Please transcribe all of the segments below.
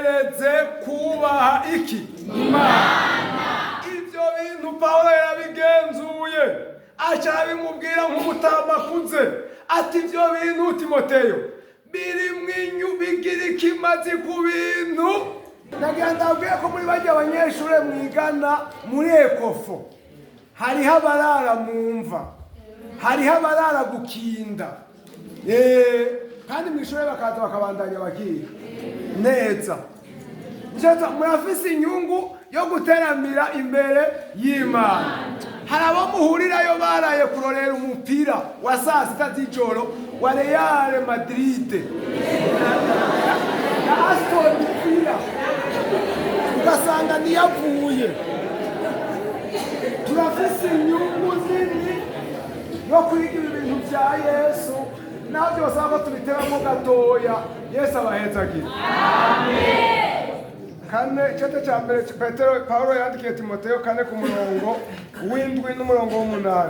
Wimenyereze kubaha iki? Imana. Ibyo bintu Pawulo yarabigenzuye, aca arabimubwira nk'umutama akuze, ati: "Ibyo bintu, Timoteyo, biri mwinyu, bigira ikimazi ku bintu." Nagira ndabwiye ko muri bajya abanyeshuri mwigana muri ECOFO, hariho abarara mu mva, hariho abarara gukinda. Kandi mu ishuri bakaza bakabandanya bakiga neza. Nicyo murafise inyungu yo guteramira imbere y'Imana. Hari abo muhurirayo baraye kurorera umupira wa saa 6 z'ijoro wa Real Madrid na Aston Villa, ugasanga niyavuye. Turafise inyungu nini yo kwiga ibi bintu bya Yesu, naho byose ko tubiteramo gatoya. Yesu abahezagira. Kane, icete cya mbere Petero Paulo yandikiye Timoteyo, 4, ku murongo w'7 n'umurongo w'8,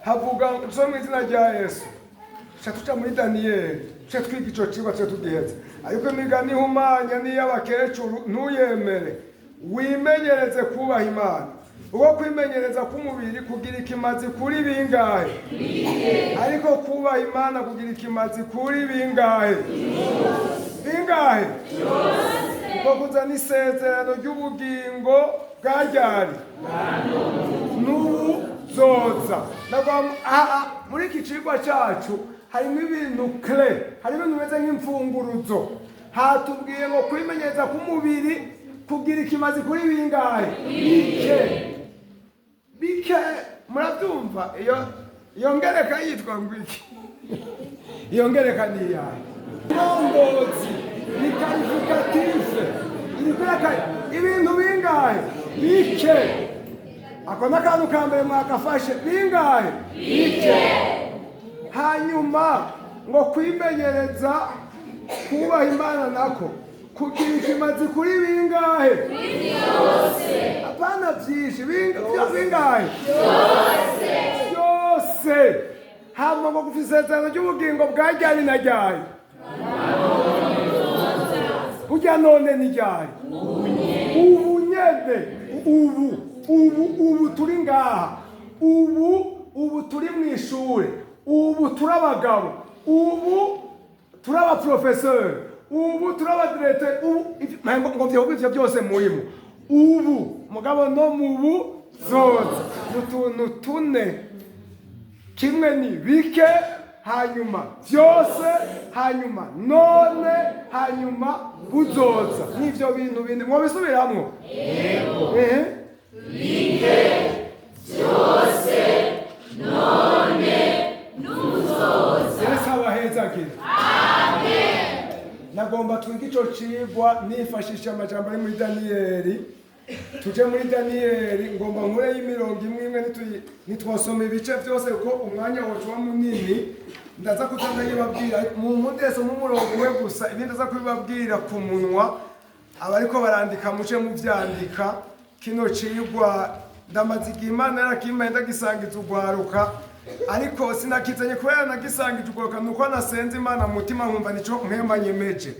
havuga so mu izina rya Yesu. Tuca tuca muri Daniyeli, tuca twiga ico cigwa, tuca tugiheza. Ariko imigani ihumanya n'iy'abakecuru ntuyemere, wimenyereze kubaha Imana. Uko kwimenyereza k'umubiri kugira ikimazi kuri bingahe? Ariko kubaha Imana kugira ikimazi kuri bingahe? Bingahe? Kuko kuzana isezerano ry'ubugingo bwa ryari n'ubuzoza. Aha muri iki cigwa cacu harimo ibintu clé, harimo ibintu bimeze nk'imfunguruzo. Hatubwiye ngo kwimenyereza k'umubiri kugira ikimazi kuri bingahe? Bike bike. Murabyumva? Iyo ngereka yitwa ngo iki? Iyo ngereka ni iyahe? Nongozi ni qualificatif, iri kwereka ibintu bingahe? Bike. Ako n'akantu ka mbere mwakafashe. Bingahe? Bike. Hanyuma ngo kwimenyereza kubaha Imana nako kugira ikimazi kuri bingahe? Hapana byinshi. Bingahe? Byose. Hama ngo gufite isezerano ry'ubugingo bwa ryari na ryari? Burya none ni ryari? Ubu nyene, ubu ubu ubu turi ngaha, ubu ubu turi mu ishure, ubu turi abagabo, ubu turi abaprofeseri, ubu turi abadirecteur, ubu ngo ivyo byose murimo ubu, mugabo no mu buzoza. Mu tuntu tune: kimwe ni bike, hanyuma byose, hanyuma none, hanyuma buzoza. N'ivyo bintu bine mwobisubiramwo? Ehe. Bike, byose, none, n'uzoza. Yesu abahezagire. Nagomba twige ico cigwa nifashisha amajambo ari muri Daniyeli. Tuje muri Daniyeli, ngomba nkureyo imirongo imwe imwe. Ntitwosoma ibice byose kuko umwanya wacu uba munini. Ndaza kuza ndayibabwira mu nkundese nk'umurongo umwe gusa, ibindi ndaza kubibabwira ku munwa. Abariko barandika muce muvyandika. Kino cigwa ndamaze igihe Imana yarakimpaye ndagisangiza ugwaruka, ariko sinakizanye kubera nagisangije ugwaruka, nuko nasenze Imana mu mutima nkumva nico mpemba nyemeje.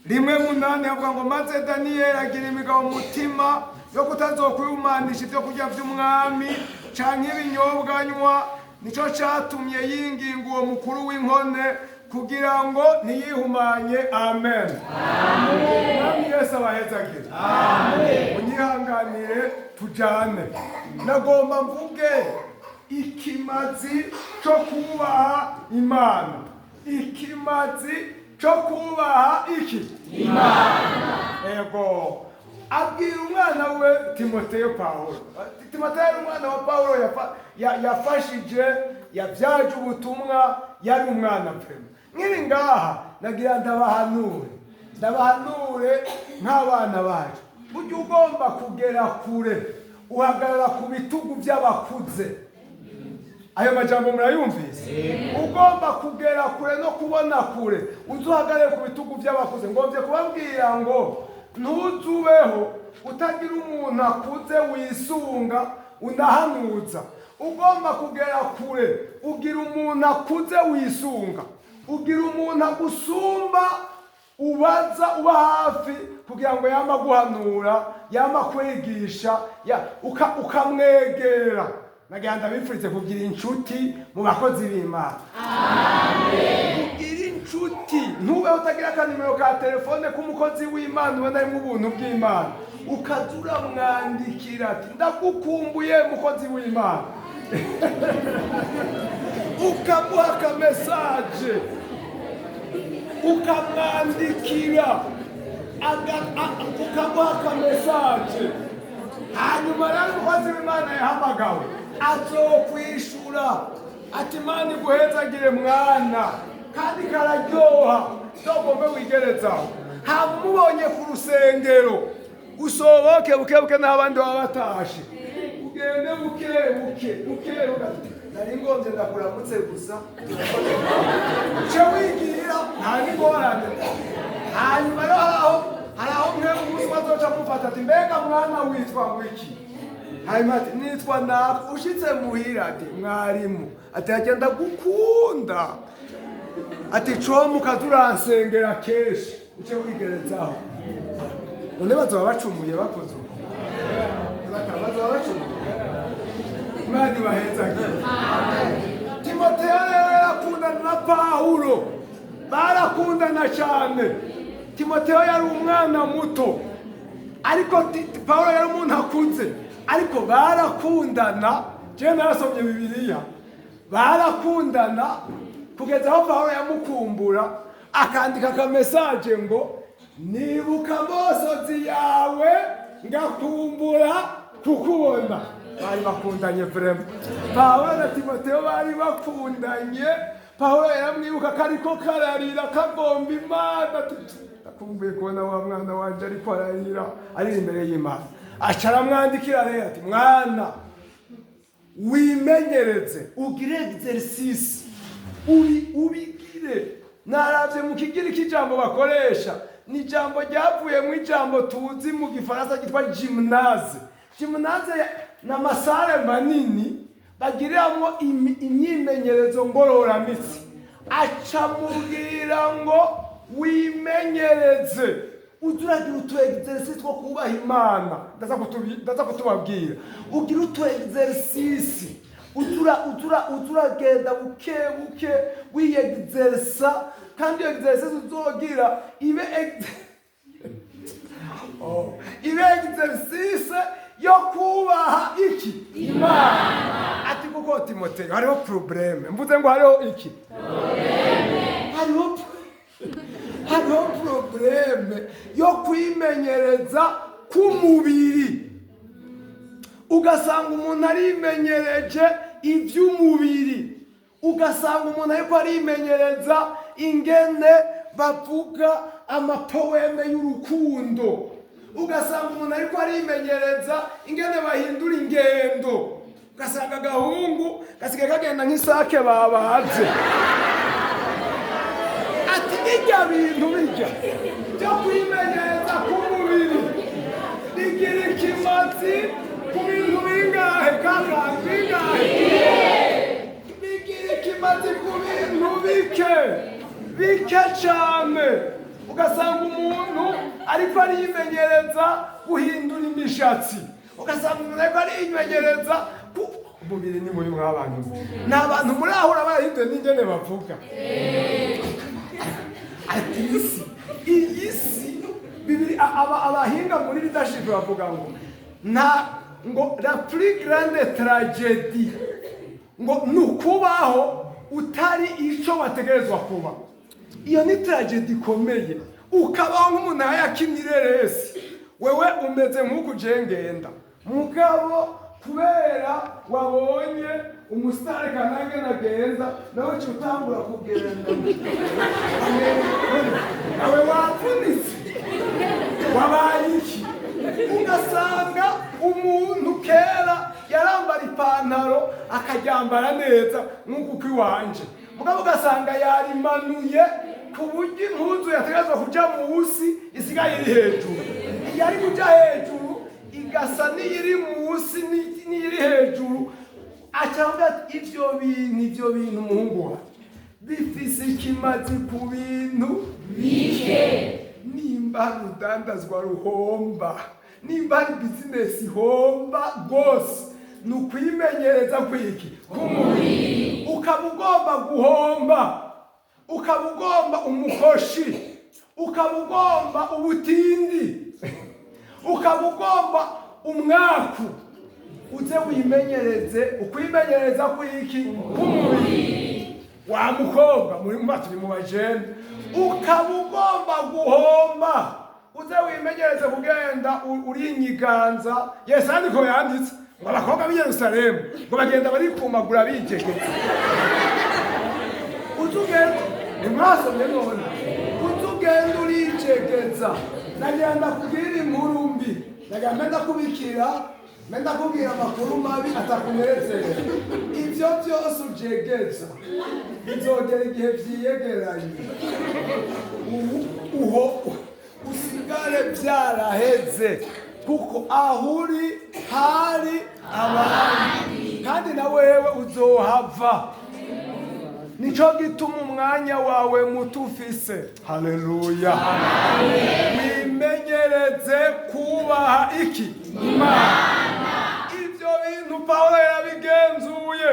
1:8 havuga ngo: "Maze Daniyeli agira imigabo mu mutima yo kutazokwihumanisha ibyo kurya by'umwami canke ibinyobwa anywa. Nico catumye yinginga uwo mukuru w'inkone kugira ngo ntiyihumanye." Amen. Mwami Yesu abahezagire. Munyihanganire tujane. Nagomba mvuge ikimazi co kubaha Imana. Ikimazi co kubaha iki? Imana. Ego. Abwira umwana we Timoteyo Pawulo. Timoteyo yari umwana wa Pawulo yafashije, yabyaje ubutumwa, yari umwana vraiment. Nkiri ngaha nagira ndabahanure, ndabahanure nk'abana bacu. Burya ugomba kugera kure uhagarara ku bitugu by'abakuze. Ayo majambo murayumvise? Ugomba kugera kure no kubona kure, uzuhagarare ku bitugu by'abakuze. Ngombye kubabwira ngo ntuzubeho utagira umuntu akuze wisunga unahanuza. Ugomba kugera kure, ugira umuntu akuze wisunga, ugira umuntu agusumba. Ubu Ubaza uba hafi kugira ngo yama guhanura, yama kwigisha, ukamwegera. Nagira ndabifurize kugira inshuti mu bakozi b'Imana. Kugira inshuti, ntube utagira akanimero ka telefone k'umukozi w'Imana ubona arimo ubuntu bw'Imana, ukaza uramwandikira ati: "Ndagukumbuye, mukozi w'Imana", ukamuha akamesaje, ukamwandikira, ukamuha akamesaje. Hanyuma rero umukozi w'Imana yahamagawe azokwishura ati: "Imana iguhezagire, mwana", kandi kararyoha. Togombe wigerezaho. Haba umubonye ku rusengero, usohoke buke buke n'abandi baba batashe, ugende buke buke buke buke. "Nari ngombye ndakuramutse gusa", uce wigira, nta n'ingorane. Hanyuma rero hari aho mwe umunsi bazoca mufata ati: "Mbega mwana, witwa ngwiki?" Hanyuma ati: "Nitwa naka." Ushitse muhira ati: "Mwarimu", ati: "Agenda gukunda", ati: "Como ukaza uransengera kenshi", uce wigerezaho. None bazoba bacumuye bakoze uko? Bazoba bacumuye? Imana ibahezagire. Timoteyo rero yarakundana na Pawulo, barakundana cyane. Timoteyo yari umwana muto, ariko Pawulo yari umuntu akuze, ariko barakundana. Jewe narasomye Bibiliya. Barakundana kugeza aho Pawulo yamukumbura, akandika akamesaje ngo: "Nibuka amosozi yawe, ngakumbura kukubona." Bari bakundanye vraiment. Pawulo na Timoteyo bari bakundanye. Pawulo yaramwibuka ko ariko kararira, kagomba Imana, ati: "Ndakumbuye kubona wa mwana wanje ariko ararira, ari imbere y'Imana." Aca aramwandikira rero ati: "Mwana, wimenyereze, ugire exercice, ubi ubigire." Naravye mu Kigiriki, ijambo bakoresha ni ijambo ryavuye mu ijambo tuzi mu Gifaransa ryitwa gymnase. Gymnase ni amasare manini bagiriramwo imyimenyerezo ngororamitsi. Aca mubwira ngo: "Wimenyereze, uze uragira utu exercice two kubaha Imana." Ndaza kutubabwira. Ugira utu exercice, uza uragenda buke buke wiyexerisa, kandi iyo exercice uzogira ibe exercice yo kubaha iki? Imana. Ati: "Kuko Timoteyo, hariho problème." Mvuze ngo hariho iki? Hariho problème yo kwimenyereza k'umubiri, ugasanga umuntu arimenyereje iby'umubiri, ugasanga umuntu ariko arimenyereza ingene bavuga amapoème y'urukundo, ugasanga umuntu ariko arimenyereza ingene bahindura ingendo, ugasanga agahungu gasigaye kagenda nk'isake babaze. Ati: "Bijya bintu bijya byo kwimenyereza k'umubiri bigira ikimazi ku bintu bingahe kaka? Bingahe? Bigira ikimazi ku bintu bike bike cyane." Ugasanga umuntu ariko arimenyereza guhindura imishatsi, ugasanga umuntu ariko arimenyereza ku umubiri. Ni mubi mw'abantu. Ni abantu muri aho barahinduye n'ingene bavuga. Ati: "Isi, iyi si bibiri." Abahinga muri leadership bavuga ngo nta ngo la plus grande tragédie ngo ni ukubaho utari ico wategerezwa kuba. Iyo ni tragédie ikomeye, ukabaho nk'umuntu yakinireresi. Wewe umeze nk'uku ngenda, mugabo kubera wabonye umusitari kanange nagenda, nawe uca utangura kugenda, nawe wapfunitse, wabaye iki? Ugasanga umuntu kera yarambara ipantaro akaryambara neza nk'uku kw'iwanje, mugabo ugasanga yarimanuye ku buryo impuzu yategerezwa kuja munsi isigaye iri hejuru, yari kuja hejuru igasa n'iyiri munsi n'iyiri hejuru. Acavuga ati: "Ivyo bintu, umuhungu wawe, bifise ikimazi ku bintu bike." Nimba hari urudandazwa ruhomba, nimba hari bizinesi ihomba rwose, ni ukwimenyereza kwiki? K'umubiri. Ukaba ugomba guhomba, ukaba ugomba umukoshi, ukaba ugomba ubutindi, ukaba ugomba umwaku, uze wimenyereze ukwimenyereza kwiki? K'umubiri. Wa mukobwa muri mba turi mu bajene, ukaba ugomba guhomba, uze wimenyereze kugenda urinyiganza. Yesu ariko yanditse ngo abakobwa b'i Yerusalemu ngo bagenda barikumagura bijegetse. Uze ugenda, nimwasomye none, uze ugenda urijegeza. Nagira ndakubwira inkuru mbi, nagira mbe ndakubikira, mbe ndakubwira amakuru mabi atakunezera. Ibyo byose ujegeza bizogera igihe vyiyegeranye, ubu uho usigare byaraheze, kuko aho uri hari abandi, kandi na wewe uzohava. Nico gituma umwanya wawe muto ufise, haleluya, wimenyereze kubaha iki? Imana. Ibyo bintu Pawulo yarabigenzuye,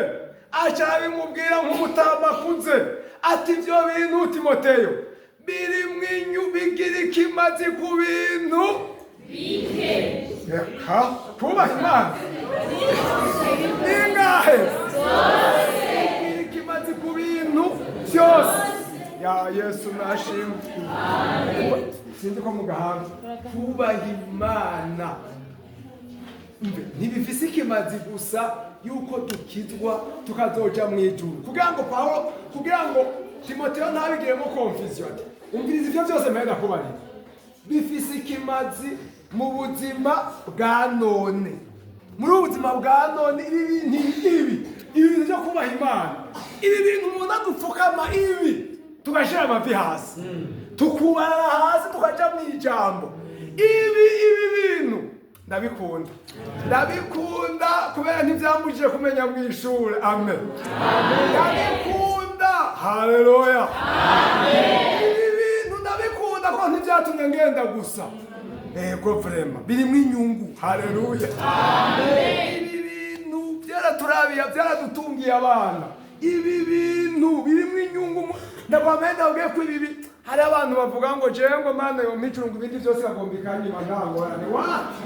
aca arabimubwira nk'umutama akuze, ati ibyo bintu Timoteyo biri mwinyu bigira ikimazi ku bintu Bike. Reka kubaha Imana ningahe? Bigira ikimazi ku bintu byose. Ya Yesu nashimwe. Sinzi ko mugahanga kubaha Imana. Mbe, ntibifise ikimazi gusa yuko dukizwa tukazoja mu ijuru. Kugira ngo Pawulo, kugira ngo Timoteyo ntabigiremo confusion, ati umviriza, ivyo byose mpenda kubarira bifise ikimazi mu buzima bwa none. Muri ubu buzima bwa none, ibi bintu, ibi bintu byo kubaha Imana, ibi bintu umuntu adupfukama, ibi tugashyira amavi hasi, tukubarara hasi, tukaja mu ijambo, ibi bintu ndabikunda, ndabikunda kubera ntibyambujije kumenya mu ishuri. Amen. Ndabikunda, haleluya. Ibi bintu ndabikunda ko ntibyatumye ngenda gusa. Ego, vraiment birimo inyungu, haleluya. Ibi bintu byaraturabiye, byaradutungiye abana. Ibi bintu birimo inyungu. Ndakwamenda ndabwiye ko ibi hari abantu bavuga ngo jewe ngo Mana yompa ngo ibindi byose bagomba ikanyima, nta ngorane. Wapi,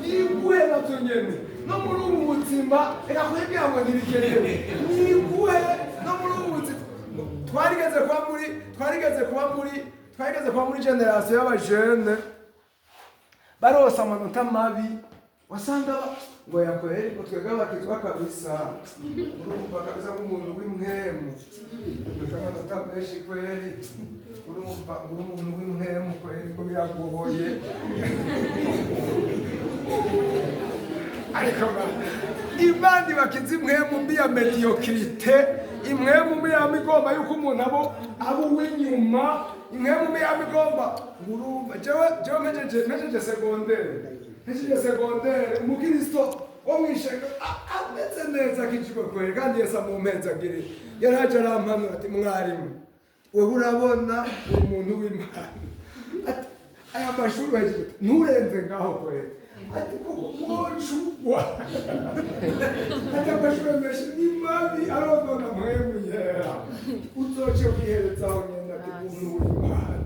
niguhe navyo nyene no muri ubu buzima. Reka kwibwira ngo ntibikenewe, niguhe no muri ubu buzima. Twarigeze kuba muri génération y'abajene barose amanota mabi, wasanga ngo yakoreye ngo twebwe abakizwa kabisa, urumva kabisa nk'umuntu w'impwemu ufite amanota menshi kweri, urumva ngo uri umuntu w'impwemu kweri, ngo biragoye. Ariko Imana ibakiza impwemu mbi ya médiocrité, impwemu mbi yama igomba yuko umuntu abo aba uw'inyuma, impwemu mbi yama igomba ngo urumva jewe mpejeje secondaire, umukristo wo mw'ishengero ameze neza akijijwe kweri, kandi Yesu amumpenzagirira, yaraje arampanura ati mwarimu, wewe urabona uri umuntu w'Imana, ati aya mashuri wahejeje nturenze ngaho kweri, ati kuko mwocugwa, ati amashuri menshi ni mabi, aronona mpwemu yera, uzoce kwiherezaho nyene, ati umuntu w'Imana.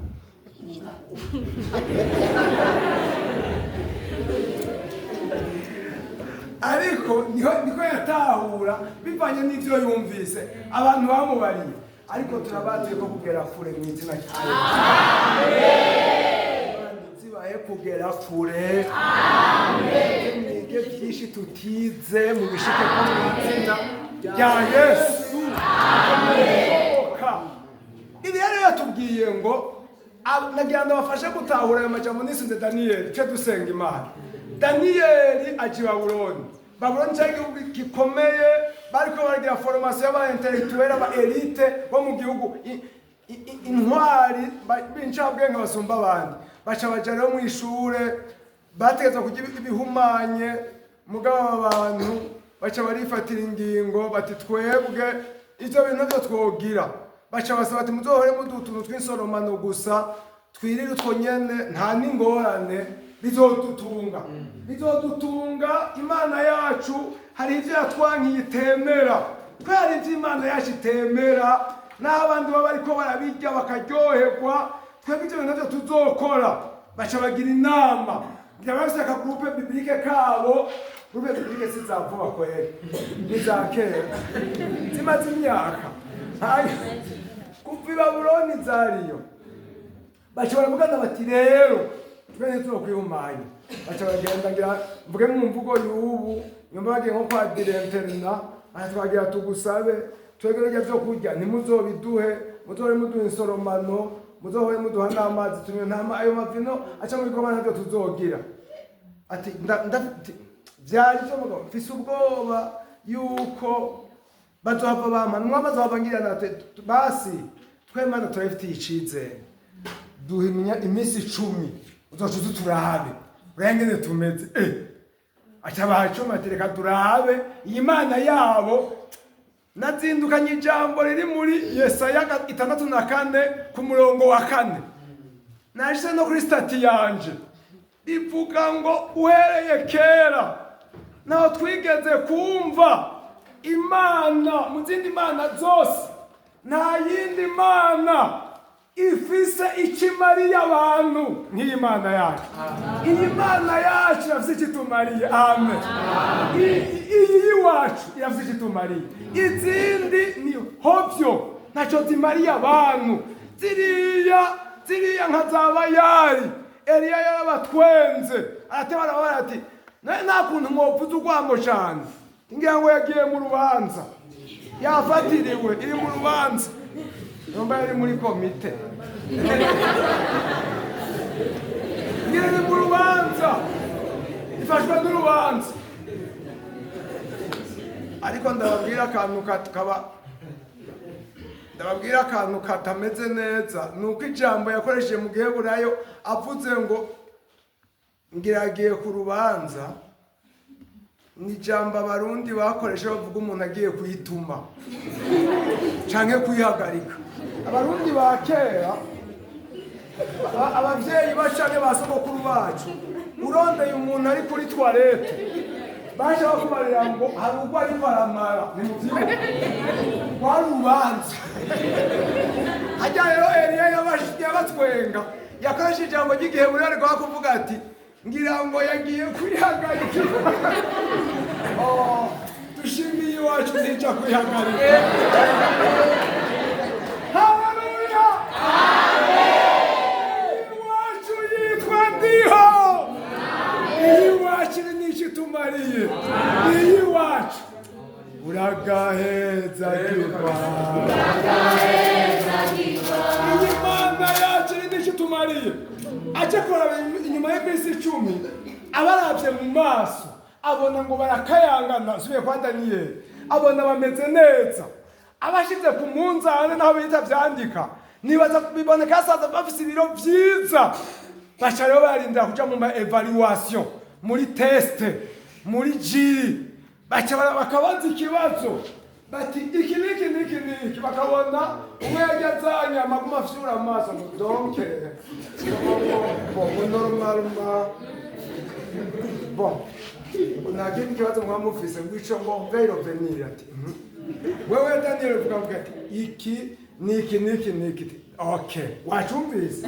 Ariko niho niko yatahura bivanye n'ivyo yumvise abantu bamubariye. Ariko turabatuye ko kugera kure mu izina rya Yesu. Zibaye kugera kure, mwige byinshi tutize, mubishike ko mu izina rya Yesu. Bishoboka. Ibi rero yatubwiye ngo nagira ngo bafashe gutahura ayo majambo nisunze Daniyeli. Twe dusenga Imana. Daniyeli aja i Babuloni. Babuloni cyari igihugu gikomeye, bariko baragira formation y'aba intellectuel, aba élite bo mu gihugu, intwari b'incabwenge basumba abandi. Baca baja rero mw'ishure, bategetswe kurya ibihumanye. Mugabo aba bantu baca barifatira ingingo bati twebwe ivyo bintu vyo twogira. Baca basaba ati muzohore muduha utuntu tw'insoromano gusa. Twirire utwo nyene, nta n'ingorane, bizodutunga, bizodutunga. Imana yacu hari ibyo yatwankiye itemera. Kubera hari ibyo Imana yacu itemera, n'aho abandi baba bariko barabirya bakaryoherwa, twebwe ibyo bintu navyo tuzokora. Baca bagira inama, ngira bafise aka groupe biblique kabo. Groupe biblique si za vuba kweri, ni za kera, zimaze imyaka. Kuva i Babuloni zariyo. Baca baravugana bati: "Rero twe ntituzokwihumanya." Baca bagenda, ngira mvuge mu mvugo y'ubu, nyuma bagiye nko kwa direnterina aha: "Twagira tugusabe, twebwe birya vyo kurya ntimuzobiduhe, muzohore muduha insoromano, muzohore muduha n'amazi tunywe, nta ayo mavino aca mu bikorwa ntavyo tuzogira." Ati: "Vyari vyo mugabo mfise ubwoba yuko bazohava bampa numwe, bazohava ngira nate. Basi twe Mana turabifitiye icizere, duha iminsi 10, uzoca uza turabe urengene tumeze." Aca baha 10, ati: "Reka turabe iyi Mana yabo." Nazindukanye ijambo riri muri Yesaya 64 ku murongo wa 4, nashyize no kuri statut yanje, rivuga ngo: "Uhereye kera naho twigeze kumva imana mu zindi mana zose, nta yindi mana ifise icyo imariye abantu nk'iyi Mana yacu." Iyi Mana yacu irafise icyo itumariye, amen. Iyi y'iwacu irafise icyo itumariye, izindi ni hovyo, ntacyo zimariye abantu. Ziriya ziriya nka za Bayari, Eliya yarabatwenze, arateba, arababara ati: "Nawe nta kuntu mwovuza urwamo cyane." Ngira ngo yagiye mu rubanza, yafatiriwe, iri mu rubanza, numva yari muri komite, ngira iri mu rubanza, ifashwe n'urubanza. Ariko ndababwira akantu kaba, ndababwira akantu katameze neza, ni uko ijambo yakoresheje mu Giheburayo avuze ngo ngira agiye ku rubanza, ni ijambo Abarundi bakoresha bavuga umuntu agiye kuyituma canke kuyihagarika. Abarundi ba kera, abavyeyi bacanke ba sogokuru bacu, urondeye umuntu ari kuri toilette, baje bakubarira ngo hari ubwo ariko aramara. Nimuvyibuke, rwari urubanza hajya. Rero Eliya yabatwenga, yakoresha ijambo ry'Igiheburayo, ariko kuvuga ati: "Ngira ngo yagiye kwihagarika." Oh, dushimiye iwacu ntica kwihagarika. Haleluya! Iwacu yitwa Ndiho. Iyi iwacu iri n'icyo itumariye. Iyi iwacu uragaheza girwa. Iyi Mana yacu iri n'icyo itumariye. Aje kuraba inyuma y'iminsi 10, abarabye mu maso, abona ngo barakayangana. Nsubiye kwa Daniyeli, abona bameze neza, abashize ku munzane naho bita vyandika, nibaza biboneka saza bafise ibiro vyiza. Baca rero barindira kuja mu ma évaluation, muri test, muri jury. Baca bakabaza ikibazo bati: "Iki niki niki niki?" Bakabona umwe yajya azanye amaguma afyura amaso ngo: "Donc bon, normalement, bon, nta kindi kibazo mwaba mufise." Ngo ico ngo mve revenir, ati: "Mhm." Wewe Daniel, uvuga ngo ati iki niki niki niki. Okay, wacumvise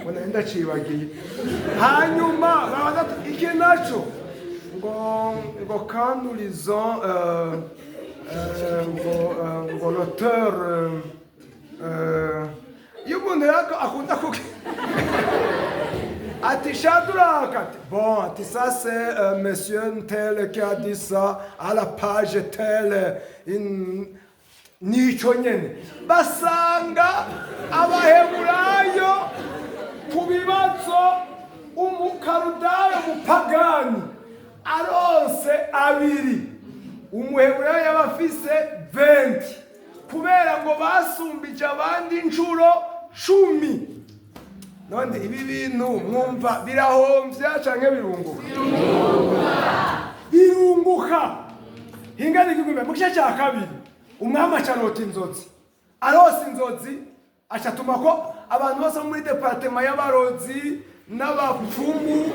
ngo nari ndacibagiye. Hanyuma babaza ati: "Iki naco?" Ngo quand nous lisons ngo l'auteur iyo umuntu rero akunda kuki ati Shadrach, ati: "Bon," ati: "ça c'est monsieur tel qui a dit ça à la page telle." Nico nyene basanga Abaheburayo ku bibazo, Umukarudayo mupagani aronse abiri, Umuheburayo yaba afise 20, kubera ngo basumbije abandi inshuro 10. None ibi bintu mwumva birahomvya canke birunguka? Birunguka. Hingana igihumbi mu gice cya kabiri, umwami aca arota inzozi. Arose inzozi, acatuma ko Abantu bose bo muri département y'abarozi n'abapfumu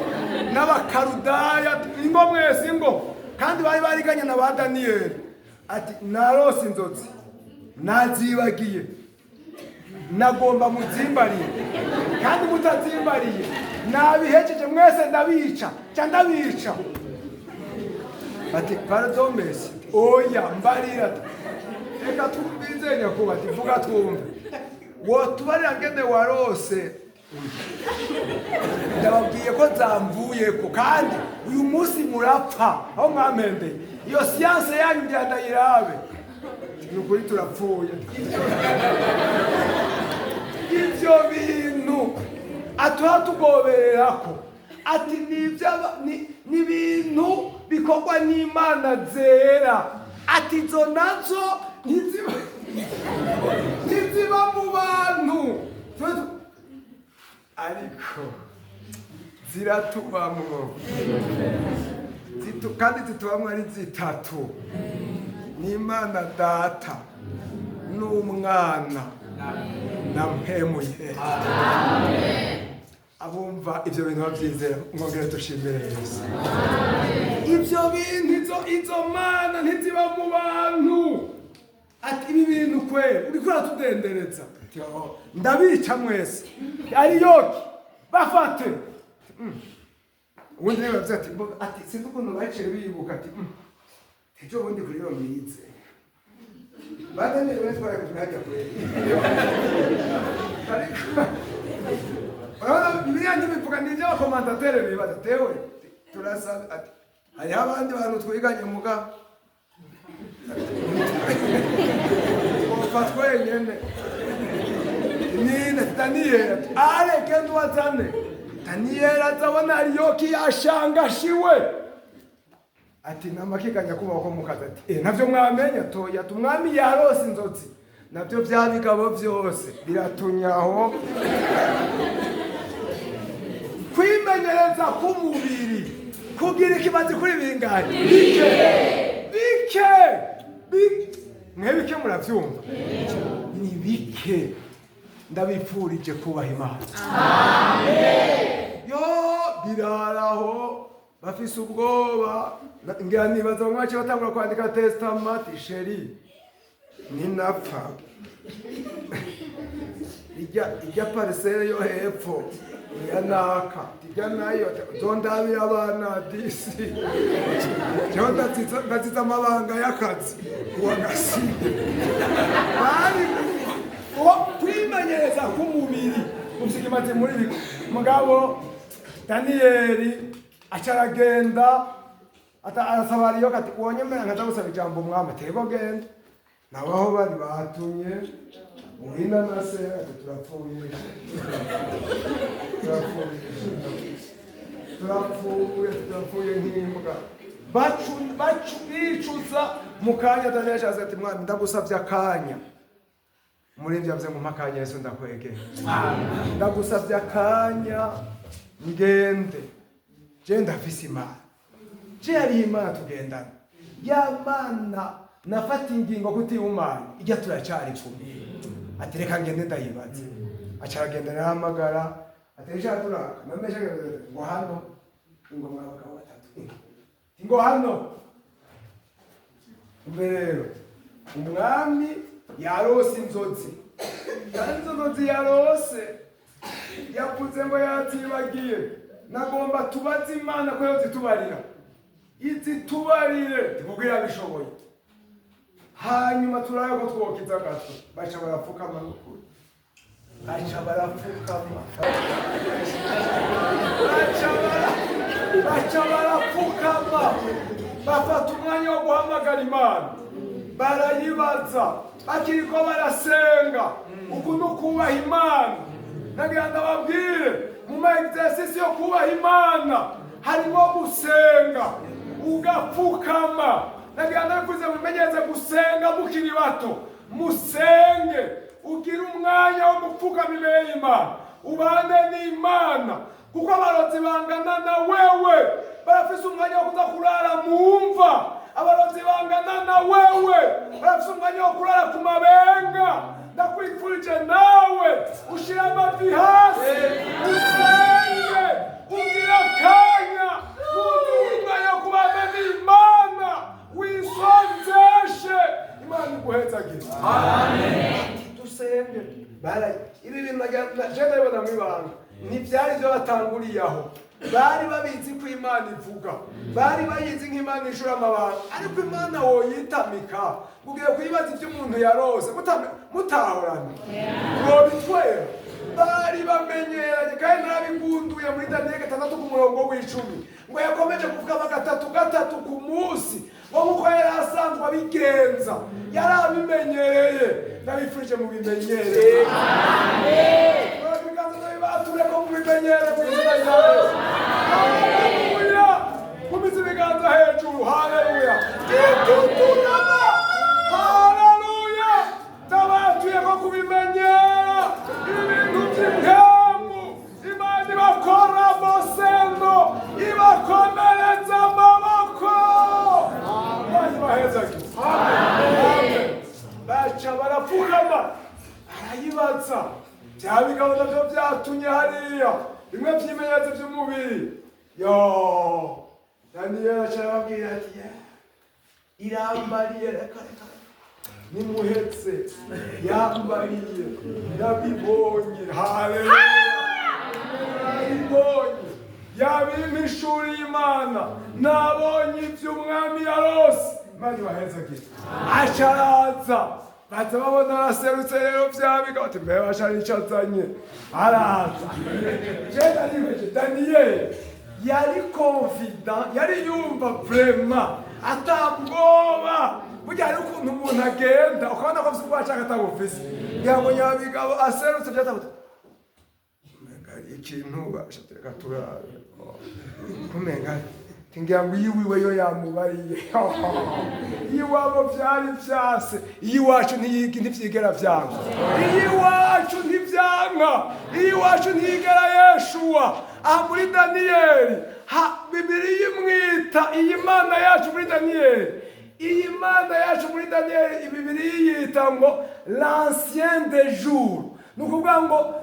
n'abakarudaya, ingo mwese, ingo. Kandi bari bariganye na ba Daniyeli. Ati: "Narose inzozi, nazibagiye, nagomba muzimbariye, kandi mutazimbariye nabihejeje mwese, ndabica ca ndabica." Ati: "Pardon monsieur." "Oya, mbarira." Ati: "Reka twumvize nyakuba." Ati: "Vuga twumve." "Wotubarira ngene warose." "Ndababwiye ko zamvuyeko, kandi uyu munsi murapfa aho mwampembeye. Iyo science yanyu ngira ndayirabe. Ni ukuri turapfuye." Ibyo bintu atuha tugobererako, ati ni ibintu bikorwa n'imana zera. Ati: "Izo nazo ntiziba mu bantu, ariko ziratubamwo." Kandi zitubamwo ari zitatu: n'Imana Data n'Umwana na Mpwemu Yera. Abumva ibyo bintu babyizera, mwongere dushimire Yesu. Ibyo bintu, izo mana ntiziba mu bantu. Ati: "Ibi bintu kwe uriko uratudendereza." Ati: "Oh, ndabica mwese. Ariyoki, bafate." Ubundi rero bavuze ati ati sinzi ukuntu baciye bibuka, ati: Ejo bundi kuri iyo mize badaniyeli bari twari kumwe hajya kure." Ariko urabona, Bibiliya ntibivuga, ni ibyo aba commentateurs bibaza. Tewe turasaba, ati: "Hariho abandi bantu twiganye, muga twopfa twenyene." Nine Daniyeli ati: "Areke nduwazane." Daniyeli azabona Ariyoki yashangashiwe, ati: "Namakiganya kubaho ko mukazi." Ati: "Eh, navyo mwamenya toya." Tumwami yarose inzozi, navyo vya bigabo vyose biratunyaho. Kwimenyereza k'umubiri kugira ikimazi kuri bingahe? Bike, bike. Mwe bike muravyumva, ni bike. Ndabipfurije kubaha Imana. Yo biraraho, bafise ubwoba. Ngira nibaza bamwe baciye batangura kwandika testament: "Chéri, ninapfa, ijya parcelle yo hepfo iya naka, ijya nayo zondabira abana disi. Jewe ndaziza amabanga y'akazi uwagasiye." Bari uwo kwimenyereza k'umubiri ufite muri biko. Mugabo Daniyeli aca aragenda, arasaba Ariyoka ati: "Wonyemera nkaza gusaba ijambo umwami?" Ati: "Ego, genda." Nawe aho bari batumye uhina na se, ati: "Turapfuye, turapfuye, turapfuye, turapfuye nk'imbwa." Bacu bicuza mu kanya. Daniyeli ashatse ati: "Mwami, ndagusabye akanya." Muri ibyo yavuze ngo: "Mpa akanya, Yesu, ndakwegera. Ndagusabye akanya ngende. Je ndafise Imana, je hariho Imana tugendana, ya Mana nafata ingingo kutihumanya ijya, turacari kumwe." Ati: "Reka ngende ndayibaze." Aca aragenda, arahamagara ati: "Ejo turaka namesha ngo hano, ngo mwa bagabo batatu, ngo hano imbere." Rero umwami yarose inzozi, kandi izo nzozi yarose yavuze ngo yazibagiye. Nagomba tubaze Imana ko yozitubarira, izitubarire kuko irabishoboye, hanyuma turabe ko twokiza agatwe. Baca barapfukama n'ukuri, baca barapfukama, baca barapfukama, bafata umwanya wo guhamagara Imana, barayibaza bakiriko barasenga. Uku ni ukubaha Imana. Nagira ndababwire, mu ma exercice yo kubaha Imana harimo gusenga ugapfukama. Nagira ndabivuze, mumenyereze gusenga mukiri bato. Musenge, ugire umwanya wo gupfukama imbere y'Imana, ubane n'Imana, kuko abarozi bangana na wewe barafise umwanya wo kuza kurara mu mva. Abarozi bangana na wewe barafise umwanya wo kurara ku mabenga. Ndakwifurije nawe ushyire amavi hasi, usenge, ubwire akanya n'undi yo kubana n'Imana, wisonzeshe, Imana iguhezagire. Dusenge. Ibi bintu je ndabibona mw'ibanga, ntibyari byo batanguriye aho. Bari babizi ko Imana ivuga, bari bayizi nk'Imana ishura amabanga, ariko Imana woyitamika ugiye kuyibaza ibyo umuntu yarose mutahorana wobitwera. Bari bamenyeranye kandi narabigunduye muri Daniyeli 6 ku murongo w'10 ngo yakomeje kuvuga gatatu gatatu ku munsi, ngo nkuko yari asanzwe abigenza, yari abimenyereye. Ndabifurije mubimenyere. Ibiganza ndabibature ko mubimenyere mu izina rya Yesu. Haleluya! Kumiza ibiganza hejuru. Haleluya! Ituturama. Haleluya! Ndabatuye ko kubimenyera ibintu by'impemu. Imana ibakora amasendo, ibakomereza amaboko. Imana ibahezagire. Amen. Baca barapfukama, arayibaza. Bya bigabo navyo byatumye hariya bimwe by'ibimenyetso by'umubiri. Yo, Daniyeli aca arababwira ati: "Yeah, irambariye, reka reka nimuhetse, yambariye, ndabibonye." Haleluya! Ndabibonye, yabimpishuriye Imana, nabonye ibyo umwami yarose. Imana ibahezagire. Aca araza, baza babona araserutse. Rero vya bigabo ati: "Mbe basha nico azanye?" Araza. Je naribeje, Daniyeli yari confident, yari yumva vraiment atabwoba. Burya hari ukuntu umuntu agenda ukabona ko afise ubwoba canke atabufise. Ngira ngo nyabigabo aserutse vyatabuze, umenga hari ikintu basha, reka turabe, kumenga ngira ngo iyo iwiwe yo yamubariye, iwabo vyari vyase, iwacu ntivyigera vyanka, iwacu ntivyanka, iwacu ntiyigera yeshuwa. Aha muri Daniyeli ha Bibiliya imwita iyi Mana yacu muri Daniyeli, iyi Mana yacu muri Daniyeli, Bibiliya yita ngo "l'Ancien des jours". Ni ukuvuga ngo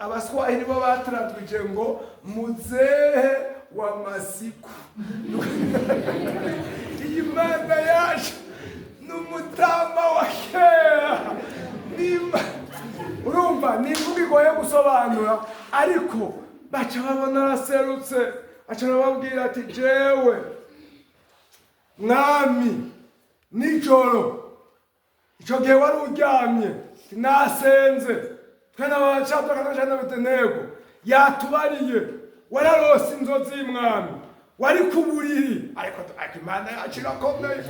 Abaswahili bo batradwije ngo "muzehe wa masiku". Iyi Mana yacu ni umutama wa kera. Urumva ni imvugo igoye gusobanura, ariko baca babona araserutse, aca arababwira ati: "Jewe mwami, nijoro icyo gihe wari uryamye, nasenze, twe n'abacaduka yatubariye, wararose inzozi y'umwami, wari ku buriri." Ariko Imana yacu irakomeye.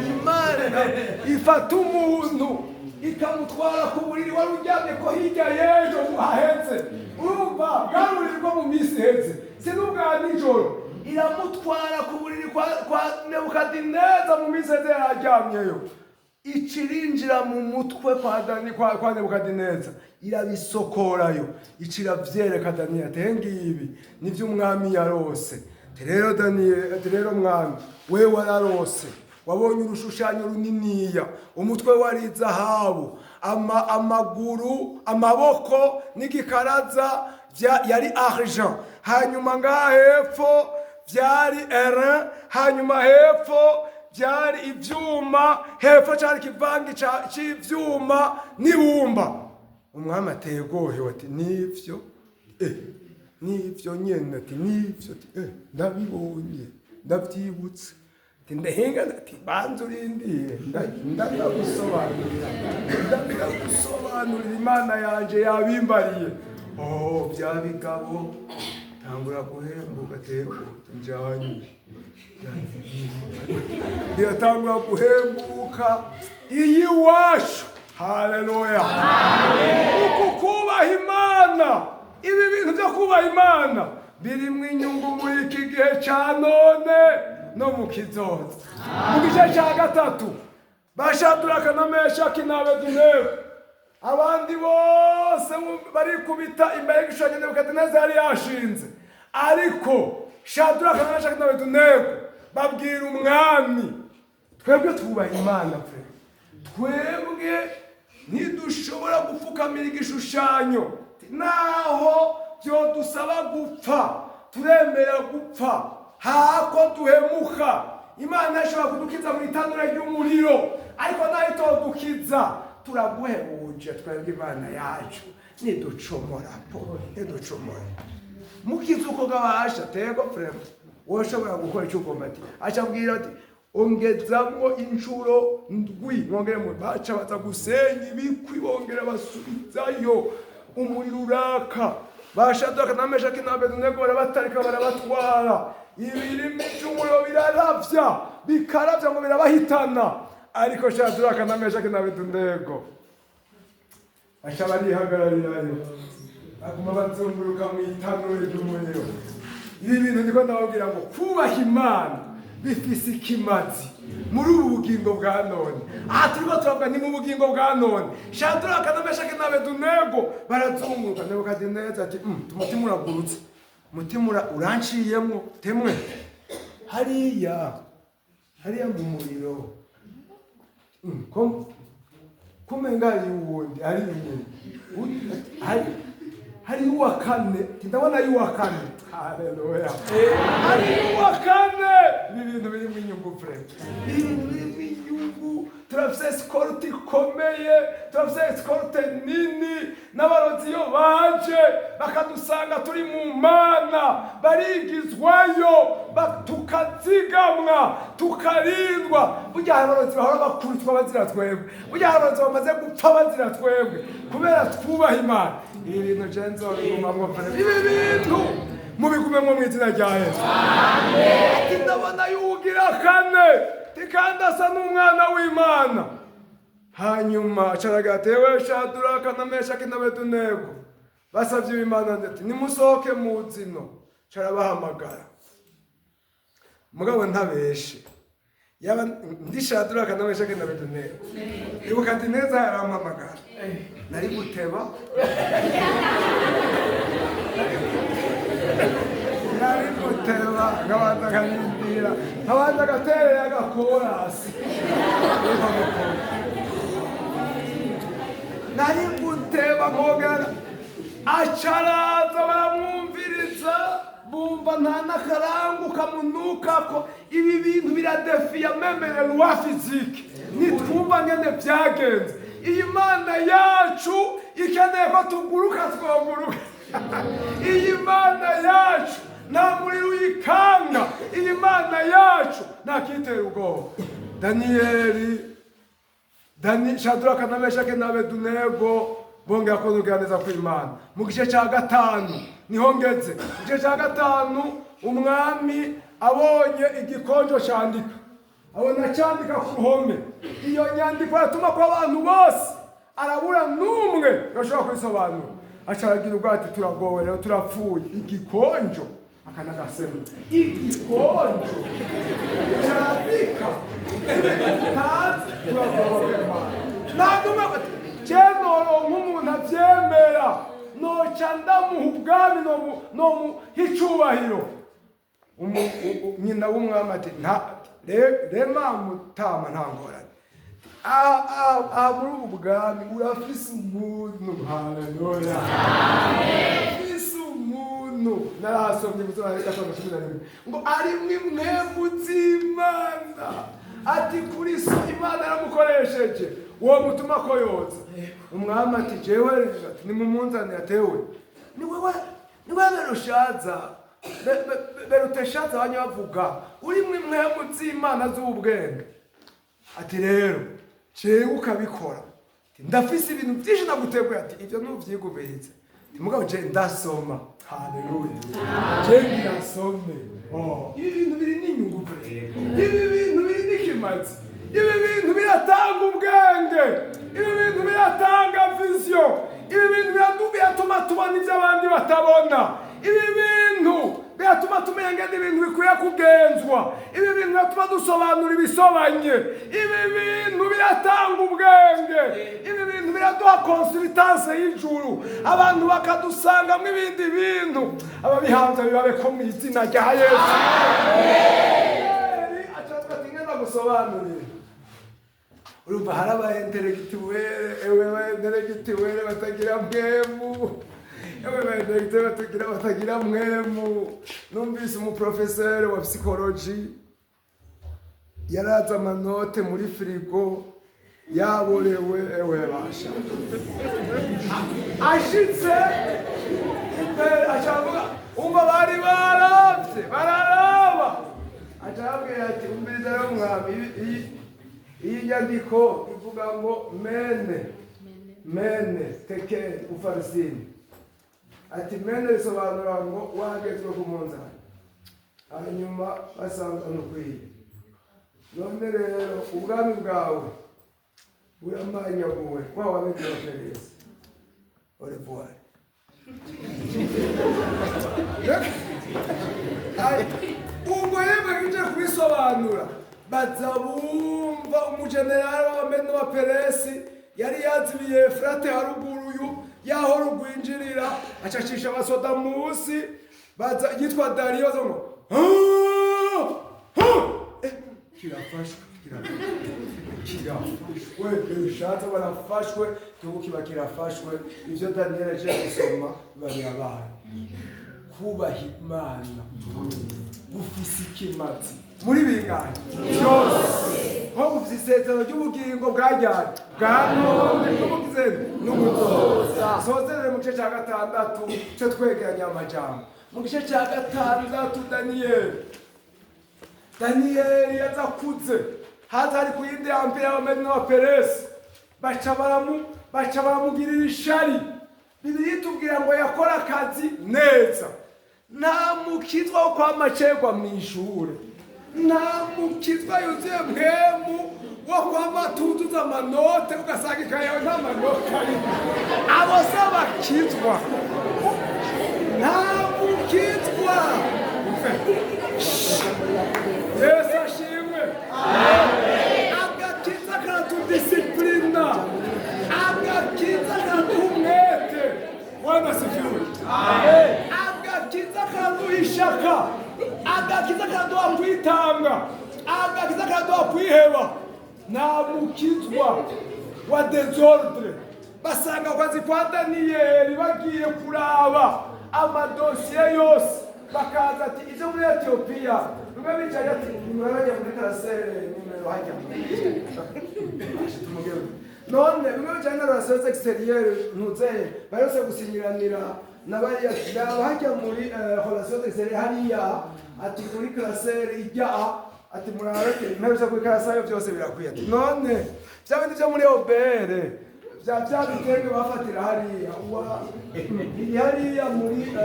Imana ifata umuntu ikamutwara ku buriri wari uryamye ko hirya y'ejo hahetse. Urumva bwari uburiri bwo mu minsi iheze, si n'ubwa nijoro. Iramutwara ku buriri kwa Nebukadineza mu minsi iheze yari aryamyeyo, ikirinjira mu mutwe kwa Dani, kwa Nebukadineza, irabisokorayo, iciravyereka Daniyeli ati: "Ngibi nivyo umwami yarose." Ati: "Rero Daniyeli," ati, "rero mwami, wewe wararose, wabonye urushushanyo runiniya, umutwe wari izahabu, amaguru, amaboko n'igikaraza yari argent, hanyuma ngaha hepfo byari airain, hanyuma hepfo byari ivyuma, hepfo cyari ikivangi c'ivyuma n'ibumba." Umwami ategohewe ati: "Nivyo, nivyo nyene." Ati: "Nivyo." Ati: "Ndabibonye, ndavyibutse." Ati: "Ndahinga." Ati: "Banza urindire, ndagusobanurira, ndagusobanurira, Imana yanje yabimbariye." Oh, bya bigabo tangura guhembuka, tego njanye biratangura guhembuka. Iyi iwacu, haleluya! Uku kubaha Imana, ibi bintu byo kubaha Imana birimwo inyungu muri iki gihe ca none no mu kizoza. Mu gice cya gatatu, ba Shaduraka na Meshaki n'Abedenego, abandi bose barikubita imbere y'igishushanyo Nebukadineza yari yashinze, ariko Shaduraka na Meshaki n'Abedenego babwira umwami: "Twebwe twubaha Imana pe." Twebwe ntidushobora gupfukamira igishushanyo, naho byodusaba gupfa, turemera gupfa hako duhemuka. Imana ishobora kudukiza mu itanura ry'umuriro, ariko nayo itodukiza turaguhebuje. Twebwe Imana yacu niducumura po, niducumura mukiza uko gabasha tego frema woshobora gukora icyo ugomba. Ati acabwira ati ongezamwo inshuro ndwi, mwongere mu baca baza gusenya ibikwi, bongera basubizayo, umuriro uraka. Bashadraka na Meshaki na Abedenego barabatarika, barabatwara, ibirimi by'umuriro biraravya, bikaravya ngo birabahitana, ariko Shadraka na Meshaki na Abedenego baca barihagararirayo, baguma bazunguruka mu itanura ry'umuriro. Ibi bintu ndiko ndababwira ngo kubaha Imana bifise ikimazi muri ubu bugingo bwa none. Aha turiko turavuga ni mu bugingo bwa none. Shadraka na Meshaki na Abedenego barazunguruka. Nebukadineza ati: Umutima uragurutse, umutima uranciyemwo temwe hariya hariya mu muriro. Kumenga hari uwundi hari inyuma hari uwa kane." Ndabona ari uwa kane. Haleluya, hari uwa kane. Ibi bintu birimo inyungu frère, ibintu birimo inyungu. Turafise escorte ikomeye, turafise escorte nini. N'abarozi iyo baje bakadusanga turi mu Mana, barigizwayo, tukazigamwa, tukarindwa. Burya hari abarozi bahora bakubitwa bazira twebwe, burya hari abarozi bamaze gupfa bazira twebwe, kubera twubaha Imana. Ibi bintu je nzobigumamwo frère, ibi bintu mubigumemwo mu izina rya Yesu. Ati ndabona yugira kane, kandi asa n'umwana w'Imana. Hanyuma acaraga ati: "Ewe Shaduraka na Meshaki na Abedenego, basavye Imana, ati nimusohoke mu zino." Carabahamagara. Mugabo ntabeshe, yaba ndi Shaduraka na Meshaki na Abedenego, Nebukadineza yarampamagara, nari guteba, nari guteba, nkabanza nkarindira, nkabanza agaterera agakorasi. Nari guteba nkogera. Acaraza, baramwumviriza, bumva nta n'akarangu kamunukako. Ibi bintu biradefiya même les lois physiques. Nitwumva ngene vyagenze. Iyi Mana yacu ikeneye ko tuguruka, twoguruka. Iyi Mana yacu nta muriro uyikanga, iyi Mana yacu nta kitera ubwoba. Daniyeli, Dani, Shadraka na Meshaki na Abedenego bongera kunugira neza kw'Imana. Mu gice cya gatanu niho ngeze. Mu gice cya gatanu, umwami abonye igikonjo candika, abona cyandika ku ruhome. Iyo nyandiko yatuma ko abantu bose, arabura n'umwe bashobora kubisobanura. Acaragira ubwo ati: "Turagowe rero, turapfuye." Igikonjo akanagasema, igikonjo cyandika ntazi, turagowe. Nta n'umwe ati jenoro nk'umuntu abyemera, noca ndamuha ubwami, nomuha icubahiro. Nyina w'umwami ati: "Nta rema mutama, nta ngorane. Aha muri ubu bwami urafise umuntu." Haleluya, urafise umuntu. Narahasomye gusoma 5:11 ngo arimwo impwemu z'Imana. Ati kuri so Imana yaramukoresheje, uwo mutuma ko yoza. Umwami ati: "Jewe rero." Ati: "Nimumunzanire." Atewe ni wewe, ni wewe Berushaza, Beruteshaza, abanya bavuga urimwo impwemu z'Imana z'ubwenge. Ati rero jewe ukabikora. Ati, ndafise ibintu byinshi naguteguye. Ati ibyo nuvyigumirize. Ati mugabo je ndasoma. Haleluya, je ndirasome. Oh, ibi bintu biri n'inyungu pe, ibi bintu biri n'ikimazi, ibi bintu biratanga ubwenge, ibi bintu biratanga vision, ibi bintu biratuma tubona ibyo abandi batabona, ibi bintu biratuma tumenya ngene ibintu bikwiye kugenzwa, ibi bintu biratuma dusobanura ibisobanye, ibi bintu biratanga ubwenge, ibi bintu biraduha consultance y'ijuru, abantu bakadusangamo ibindi bintu. Ababihanze bibabe ko mu izina rya Yesu. Aca ati: "Ngenda gusobanurire." Urumva hari aba intellectuel, ewe ba intellectuel batagira mpwemu, ewe ba intellectuel batagira mpwemu. Numvise umuprofeseri wa psychologie yaraza amanote muri frigo yaborewe. Ewe basha, ashitse imbere acavuga, umva, bari baravye bararaba, acababwira ati: "Umviriza rero mwami, iyi nyandiko ivuga ngo mene mene tekeli ufarisini." Ati: "Mene risobanura ngo wagezwe ku munzani, hanyuma basanga ntukwiye. None rero ubwami bwawe buramanyaguwe kwa wabegera Peresi. Au revoir." Ay, ubwo yemwe nje kubisobanura, baza bumva umujenerali w'Abamedi n'Abaperesi yari yazibiye Efurate haruguru yu yaho rugwinjirira, acacisha abasoda munsi, baza yitwa Dariyo, baza ngo: "Ah! Ah!" Kirafashwe, kirafashwe, bishatse barafashwe, igihugu kiba kirafashwe. Ivyo Daniyeli aje gusoma biba birabaye. Kubaha Imana gufise ikimazi muri bingahe byose, nko gufise isezerano ry'ubugingo bwajyanye bwa none n'ubugize n'ubuzoza. Sozerere mu gice cya gatandatu cyo twegeranya amajambo. Mu gice cya gatandatu, Daniyeli yaza akuze, haza hari ku yindi empire y'Abamedi n'Abaperesi, baca baramugirira ishari. Bibiliya itubwira ngo yakora akazi neza. Nta mukizwa wo kwama acerwa mu ishure, nta mukizwa yuzuye mpwemu wo kwama atuzuza amanote, ugasanga ikaye yawe nta manote arimo. Abo si abakizwa. Nta mukizwa. Yesu ashimwe. Agakiza karatudisipurina, agakiza karaduha umwete. Bwana asifiwe. Agakiza karaduha ishaka, agakiza karaduha kwitanga, agakiza karaduha kwiheba. Nta mukizwa wa désordre. Basanga ku kazi kwa Daniyeli bagiye kuraba amadosiye yose, bakaza ati: "Ibyo muri Etiyopiya bimwe", bicaye ati: "Nimurabajya muri classeur nimero hajya." None bimwe bijyanye na relations extérieures, ntuzeye baherutse gusinyiranira na bariya hajya muri relations extérieures hariya, ati muri classeur ijya, ati murabe mperutse kuri classeur, byose birakwiye. Ati: "None bya bindi byo muri OBR, bya bitenge bafatira hariya wa biri hariya muri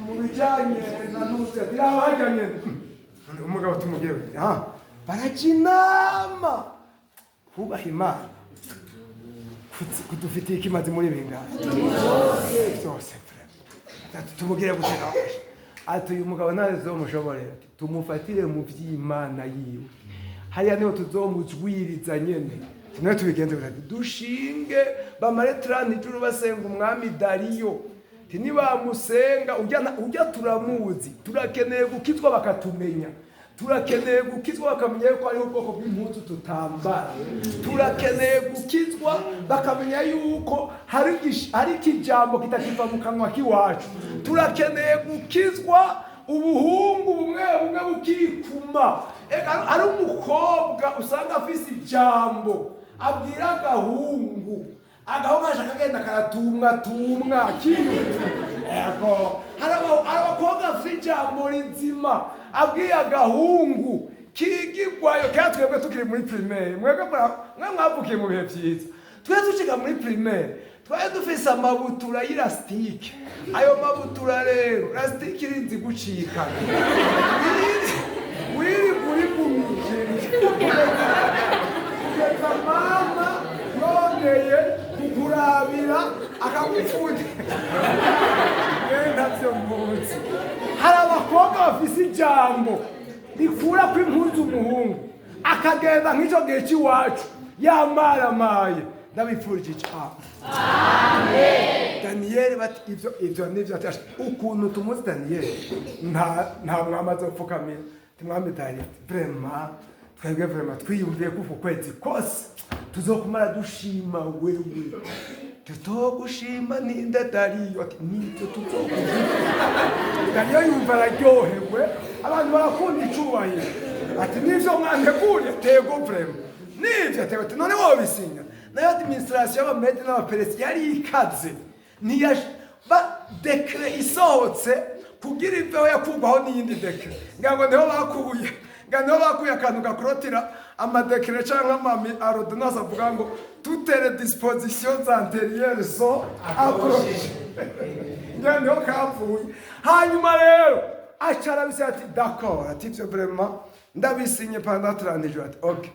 mu bijyanye na ntuze", ati: "Aho hajya nyene." Umugabo tumubwiye, ah, barajya inama. Kubaha Imana kudufitiye ikimazi muri bingahe byose. Tumubwire gute? Ati: "Uyu mugabo ntazomushoborera. Ati tumufatire mu vy'Imana yiwe hariya, niho tuzomujwiriza nyene." Tumwe tubigenze gute? Ati: "Dushinge bamare 30 ijuru basenga umwami Dariyo." Ati: "Nibamusenga ujya turamuzi. Turakeneye gukizwa bakatumenya, turakeneye gukizwa bakamenya yuko hariho ubwoko bw'impuzu tutambara, turakeneye gukizwa bakamenya yuko hari ikijambo kitakiva mu kanwa k'iwacu, turakeneye gukizwa ubuhungu bumwe bumwe bukikuma." Eka, ari umukobwa usanga afise ijambo abwira agahungu, agahungu ashaka kagenda karatumwa kiwe. Ego, hari abakobwa bafite ijambo rizima abwiye agahungu kigigwayo. Kera twebwe tukiri muri primaire, mwebwe mwe mwavukiye mu bihe vyiza, twe tuciga muri primaire twari dufise amabutura y'élastique. Ayo mabutura rero, élastique irinzi gucikana, wirirwa urigumije kugeza mama yongeye kukurabira akagupfundika. Ntavyo mvuzi. Hari abakobwa bafise ijambo rikura ko impuzu umuhungu akagenda nk'ico gihe c'iwacu yamaramaye. Ndabifurije ijambo. Daniyeli bati: Ivyo nivyo." Ati: "Ukuntu tumuzi Daniyeli, nta mwami azopfukamira." Ati: "Mwami Daniyeli, vraiment." Twebwe vraiment twiyumviye ko uku kwezi kose tuzokumara dushima wewe, tutogushima ninde Dariyo? Ati nibyo tuzokugira. Dariyo yumva araryohewe, abantu barakunda icubahiro. Ati nivyo mwanteguriye? Tego vraiment nivyo. Tego. Ati none wobisinya? Nayo administration y'Abamedi n'Abaperesi yari ikaze, ntiyash ba décret isohotse kugira iveho yakurwaho n'iyindi décret. Ngira ngo niho bakuye, ngira niho bakuye akantu gakorotira ama décrets canke ama ordonnances avuga ngo toutes les dispositions antérieures sont abrogées. Ngira niho kavuye. Hanyuma rero aca arabisinya, ati d'accord, ati ivyo vraiment ndabisinye pendant 30 jours. Ati ok.